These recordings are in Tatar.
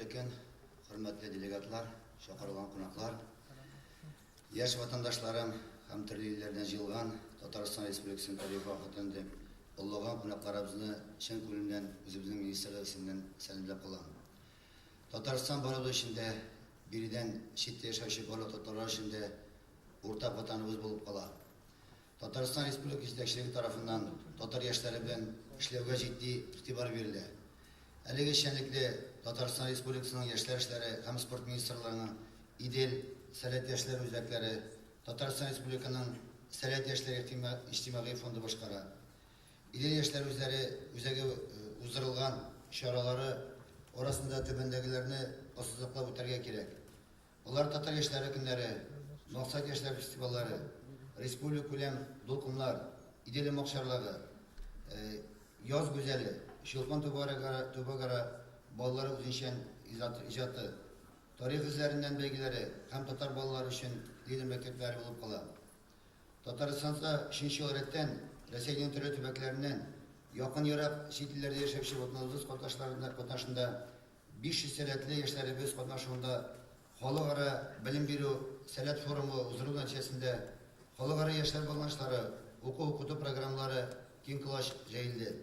Хәерле көн, хөрмәтле делегатлар, чакырылган кунаклар, яшь ватандашларым һәм төрле илләрдән җыелган Татарстан Республикасының тарихи вакытын дип олылаган кунакларыбызны чын күңелемнән үзебезнең министрлык исеменнән сәламләп калам. Татарстан барыбыз өчен дә, биредән читтә яшәүче барлык татарлар өчен дә уртак ватаныбыз булып кала. Татарстан Республикасы җитәкчелеге тарафыннан татар яшьләре белән эшләүгә җитди игътибар бирелә. Әлеге эшчәнлекне Татарстан Республикасының Яшьләр эшләре һәм спорт министрлыгының Идел, Сәләт яшьләр үзәкләре, Татарстан Республиканың Сәләт яшьләр иҗтимагый фонды башкара. Идел яшьләр үзләре үзәге уздырылган чаралары арасында түбәндәгеләрне ассызыклап үтәргә кирәк. Алар Татар яшьләре көннәре, Максат яшьләр фестивальләре, республикакүләм Дулкыннар, Идел акчарлагы, Яз гүзәле, Чулпан төбәкара балалары үзенчән иҗаты, Тарих эзләреннән бәйгеләре һәм татар балалары өчен лидер мәктәпләре булып кала. Татарстанда өченче ел рәттән Рәсәйнең төрле төбәкләреннән, якын-ерак чит илләрдә яшәүче ватаныбыз катнашында 500 сәләтле яшьләребез катнашуында Халыкара белем бирү Сәләт форумы уздыру нәтиҗәсендә Халыкара яшьләр багланышлары уку-укыту программалары киң колач җәелде.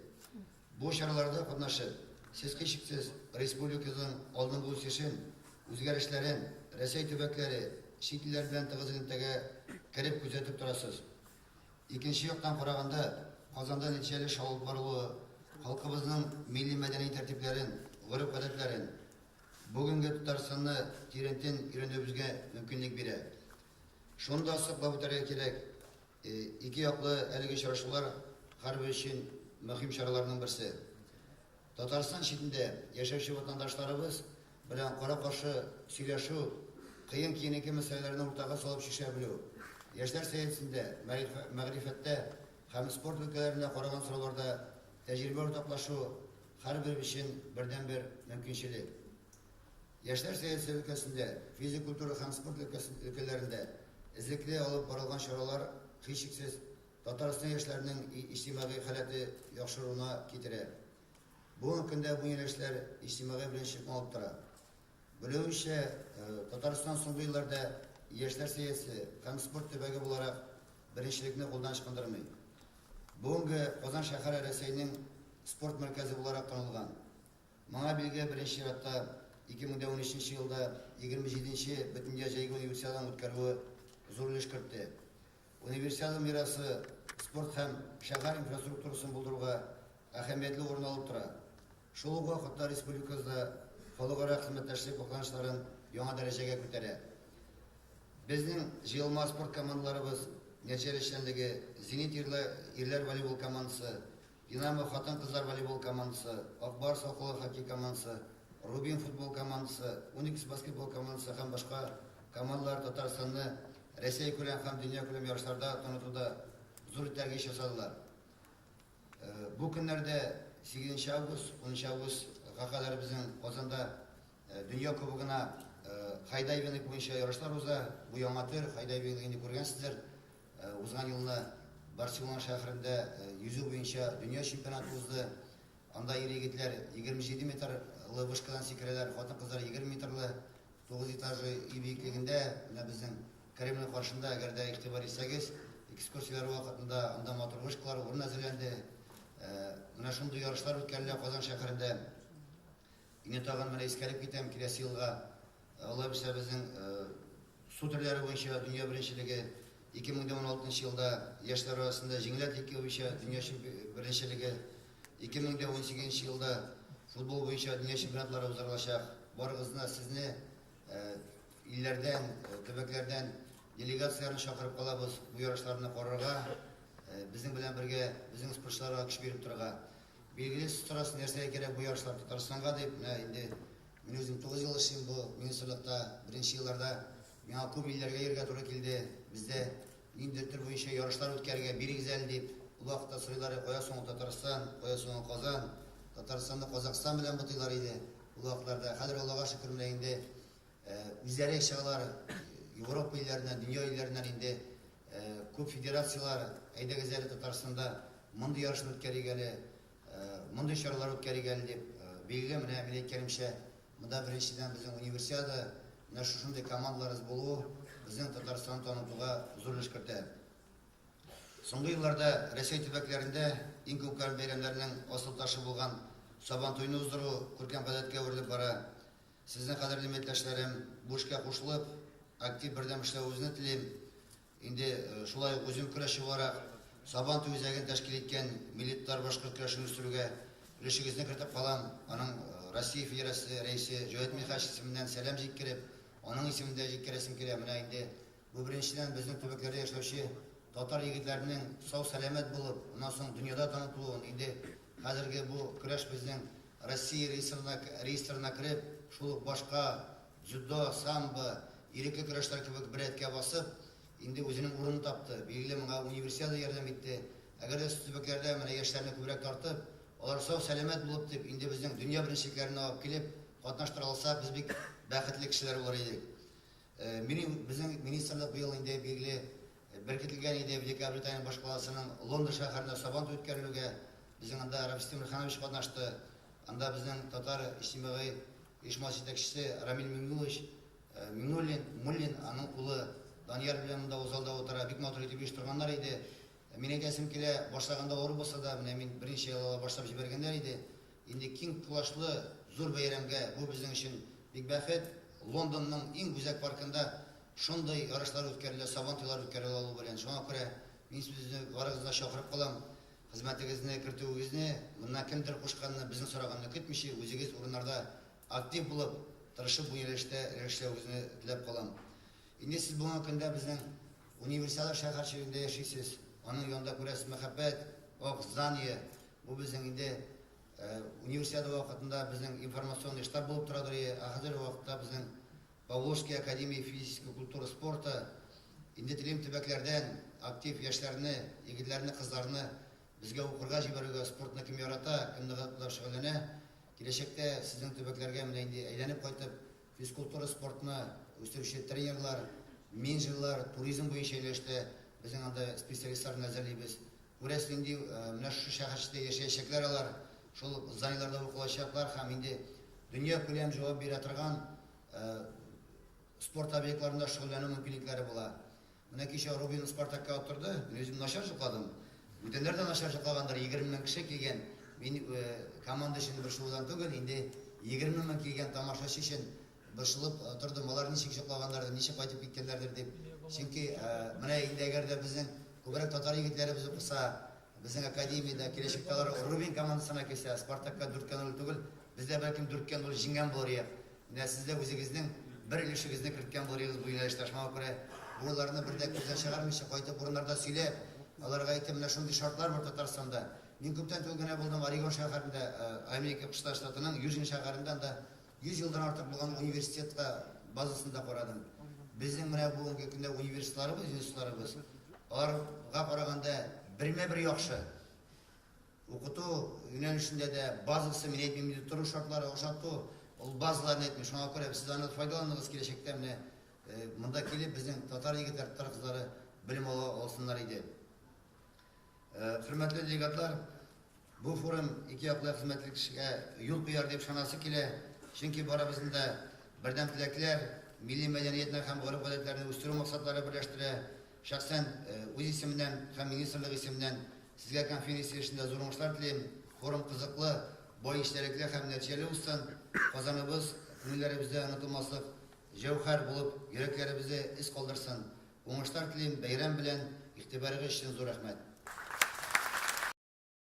Бу чараларда катнашып, сез һичшиксез республикабызның алдынгы үсешен, үзгәрешләрен, Рәсәй төбәкләре, чит илләр белән тыгыз элемтәгә кереп күзәтеп торасыз. Икенче яктан караганда, Казанда нәтиҗәле эш алып барылуы халкыбызның милли-мәдәни тәртипләрен, гореф-гадәтләрен, бүгенге Татарстанны тирәнтен өйрәнүебезгә мөмкинлек бирә. Шуны да ассыклап үтәргә кирәк, ике яклы әлеге очрашулар һәрбер өчен мөһим чараларның берсе. Татарстан читендә яшәүче ватандашларыбыз белән кара-каршы сөйләшү, кыен-киеренке мәсьәләләрне уртага салып чишә белү, яшьләр сәясәтендә, мәгърифәттә һәм спорт өлкәләрендә караган сорауларда тәҗрибә уртаклашу һәрбер өчен бердәнбер мөмкинчелек. Яшьләр сәясәте өлкәсендә, физик культура һәм спорт өлкәләрендә эзлекле алып барылган чаралар, һичшиксез, Татарстан яшьләренең иҗтимагый халәте яхшыруына китерә. Бүгенге көндә бу юнәлешләр иҗтимагый беренчелекне алып тора. Белүемчә, Татарстан соңгы елларда яшьләр сәясе һәм спорт төбәге буларак беренчелекне кулдан ычкындырмый. Бүгенге Казан шәһәре Рәсәйнең спорт мәркәзе буларак танылган. Моңа билге беренче чиратта 2013 нче елда 27 нче Бөтендөнья җәйге Универсиаданың үткәрүе зур өлеш кертте. Универсиада мирасы спорт һәм шәһәр инфраструктурасын булдыруга әһәмиятле урын алып тора. Шул ук вакытта республикабызда халыкара хезмәттәшлек багланышларын яңа дәрәҗәгә күтәрә. Безнең җыелма спорт командаларыбыз нәтиҗәле эшчәнлеге, Зенит ирләр волейбол командасы, Динамо хатын-кызлар волейбол командасы, Ак Барс алкалы хоккей командасы, Рубин футбол командасы, Уникс баскетбол командасы һәм башка командалар Татарстанны Рәсәйкүләм һәм дөньякүләм ярышларда танытуда зур этәргеч ясадылар. Бу көннәрдә 8 нче август, 10 нчы августка кадәр безнең Казанда Дөнья кубогына хайдайвинг буенча ярышлар уза. Бу яңа төр, хайдайвинг инде күргәнсездер. Узган елны Барселона шәһәрендә йөзү буенча дөнья чемпионаты узды. Анда ир-егетләр 27 метрлы вышкадан сикерәләр, хатын-кызлар 20 метрлы. 9 этажлы өй биеклегендә, менә безнең Кремль каршында, әгәр дә игътибар итсәгез, экскурсияләр вакытында анда матур вышкалар, урын әзерләнде. Менә шундый ярышлар үткәрелә Казан шәһәрендә. Инде тагын менә искәреп китәм, киләсе елга, Алла бирсә, безнең су төрләре буенча дөнья беренчелеге, 2016 нчы елда яшьләр арасында җиңел атлетика буенча дөнья беренчелеге, 2018 нче елда футбол буенча дөнья чемпионатлары уздырылачак. Барыгызны да сезне илләрдән, төбәкләрдән делегацияләрне чакырып калабыз бу ярышларны карарга, безнең белән бергә безнең спортчыларга көч биреп торырга. Билгеле, сез сорарсыз, нәрсәгә кирәк бу ярышлар Татарстанга дип. Менә инде мин үзем 9 ел эшлим бу министрлыкта. Беренче елларда миңа күп илләргә йөрергә туры килде. Бездә ниндидер төр буенча ярышлар үткәрергә бирегез әле дип. Ул вакытта сорыйлар, кая соң ул Татарстан, кая соң ул Казан? Татарстанны Казахстан белән бутыйлар иде ул вакытларда. Хәзер Аллага шөкер, менә инде үзләре чыгалар Европа илләреннән, дөнья илләреннән инде күп федерацияләр, әйдәгез әле Татарстанда мондый ярышны үткәрик әле, мондый чаралар үткәрик әле дип. Билгеле, менә мин әйткәнемчә, Монда беренчедән безнең Универсиада, менә шушындый командаларыбыз булу безнең Татарстанны танытуга зур өлеш кертә. Соңгы елларда Рәсәй төбәкләрендә иң күркәм бәйрәмнәрнең асыл ташы булган Сабантуйны уздыру күркәм гадәткә әверелеп бара. Сезне, кадерле милләттәшләрем, бу эшкә кушылып, актив бердәм эшләвегезне телим. Инде шулай ук үзем көрәшче буларак, Сабан туе үзәген тәшкил иткән милли татар-башкорт көрәшен үстерүгә өлешегезне кертеп калам. Аның Россия Федерациясе Рәисе Җәүдәт Минһаҗ исеменнән сәлам җиткереп, аның исемен дә җиткерәсем килә. Менә инде бу беренчедән безнең төбәкләрдә яшәүче татар егетләренең сау-сәламәт булып, аннан соң дөньяда танытылуын, инде хәзерге бу көрәш безнең Россия реестрына, реестрына кереп, шул ук башка Дзюдо, самбо, ирекле көрәшләр кебек бер рәткә басып, инде үзенең урынын тапты. Билгеле, моңа Универсиада ярдәм итте. Әгәр дә сез төбәкләрдә менә яшьләрне күбрәк тартып, алар сау-сәламәт булып дип, инде безнең дөнья беренчелекләренә алып килеп, катнаштыра алсак, без бик бәхетле кешеләр булыр идек. Минем, безнең министрлык быел инде, билгеле, беркетелгән иде Великобритания башкаласының Лондон шәһәрендә Сабантуй үткәрелүгә. Безнең анда Рафис Тимерханович катнашты. Анда безнең татар иҗтимагый оешма җитәкчесе Рамил Миңнуллович Миңнуллин, Муллин, аның улы Данияр белән монда ул залда утыра. Бик матур итеп оештырганнар иде. Мин әйтәсем килә, башлаганда авыр булса да, менә мин берничә ел ала башлап җибәргәннәр иде. Инде киң колачлы зур бәйрәмгә, бу безнең өчен бик бәхет. Лондонның иң гүзәл паркында шундый ярышлар үткәрелә, Сабан туйлары үткәрелә алу белән. Шуңа күрә мин сезне барыгызны да чакырып калам. Хезмәтегезне кертүегезне, моннан кемдер кушканны, безнең сораганны көтмичә, үзегез урыннарда актив булып, тырышып бу юнәлештә эшләвегезне теләп калам. Инде сез бүгенге көндә безнең Универсиада шәһәрчегендә яшисез, аның янында күрәсез мәхәббәт, ак здание, бу безнең инде Универсиада вакытында безнең информационный штаб булып торадыр, ә хәзерге вакытта безнең Поволжская академия физической культуры спорта. Инде телим төбәкләрдән актив яшьләрне, егетләрне, кызларны безгә укырга җибәрүгә, спортны кем ярата, кем ныгытлап шөгыльләнә, киләчәктә сезнең төбәкләргә менә инде әйләнеп кайтып, физкультура, спортны үстерүче тренерлар, менеджерлар, туризм буенча юнәлештә безнең анда специалистларны әзерлибез. Күрәсез, нинди менә шушы шәһәрчектә яшәячәкләр алар, шул зданиеләрдә укылачаклар һәм инде дөньякүләм җавап бирә торган спорт объектларында шөгыльләнү мөмкинлекләре була. Менә кичә Рубин Спартакка оттырды, мин үзем начар йокладым. Бүтәннәр дә начар йоклагандыр, 20 мең кеше килгән. Мин команда өчен борчылудан түгел, инде 20 мең килгән тамашачы өчен борчылып тордым. Алар ничек йоклаганнардыр, ничек кайтып киткәннәрдер дип. Чөнки менә инде әгәр дә безнең күбрәк татар егетләребез укыса, безнең академиядә киләчәктә алар Рубин командасына килсә, Спартакка 4-0 түгел, без дә бәлкем 4-0 җиңгән булыр идек. Менә сез дә үзегезнең бер өлешегезне керткән булыр идегез бу юнәлештә. Шуңа күрә бураларны бер дә күздән чыгармыйча, кайтып урыннарда сөйләп, аларга әйтеп, менә шундый шартлар бар Татарстанда. Мин күптән түгел генә булдым Орегон шәһәрендә, Америка Кушма Штатының Южин шәһәрендә, анда 100 елдан артык булган университетка базасында карадым. Безнең менә бүгенге көндә университетларыбыз, институтларыбыз, аларга караганда бермә-бер яхшы. Укыту юнәлешендә дә базасы, мин әйтмим инде, тору шартлары, ашату, ул базаларны әйтмим. Шуңа күрә сез аны файдаланыгыз киләчәктә менә монда килеп безнең татар егетләре, татар кызлары белем ала алсыннар иде. Хөрмәтле делегатлар, бу форум ике яклы хезмәтлеккә юл куяр дип ышанасы килә. Чөнки барыбызны да бердәм теләкләр, милли мәдәниятне һәм гореф-гадәтләрне үстерү максатлары берләштерә. Шәхсән үз исемемнән һәм министрлык исеменнән сезгә конференция эшендә зур уңышлар телим. Форум кызыклы, бай эчтәлекле һәм нәтиҗәле узсын. Казаныбыз күңелләребездә онытылмаслык җәүһәр булып, йөрәкләребездә эз калдырсын. Уңышлар телим, бәйрәм белән, игътибарыгыз өчен зур рәхмәт.